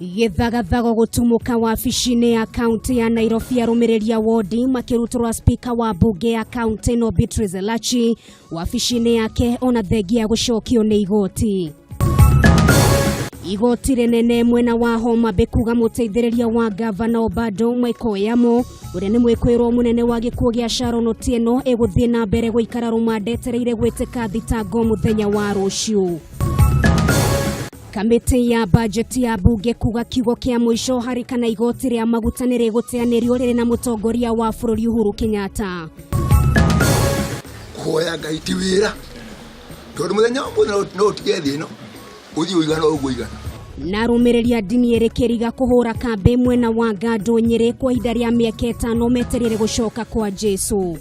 Gĩthagathago gũtumũka wabici-inĩ ya kaunti ya Nairobi, arũmĩrĩri a wodi makĩrutũrũra spika wa mbunge ya kaunti ĩno Beatrice Elachi wabici-inĩ yake ona thengia ya gũcokio nĩ igoti. Igoti rĩnene mwena wa Homa Bay kuga mũteithĩrĩria wa gavana Obado Michael Oyamo ũrĩa nĩ mwĩkwĩrwo mũnene wa gĩkuũ gĩa Sharon Otieno ĩgũthiĩ na mbere gũikara rũmande etereire gwĩtĩka thitango mũthenya wa rũciũ. Kamĩtĩ ya bajeti ya mbunge kuga kiugo kĩa mũico harĩ kana igoti rĩa maguta nĩ rĩgũteanĩrio rĩrĩ na mũtongoria wa bũrũri Uhuru Kenyatta. Kũhoya Ngai ti wĩra, tondũ mũthenya ũmwe no ũtige thĩ ĩno ũthiĩ ũigana ũguo ũigana. Na arũmĩrĩri a ndini ĩrĩ kĩriga kũhũra kambĩ mwena wa Ngandũ Nyĩrĩ kwa ihinda rĩa mĩaka ĩtano metereire gũcoka kwa Jesu.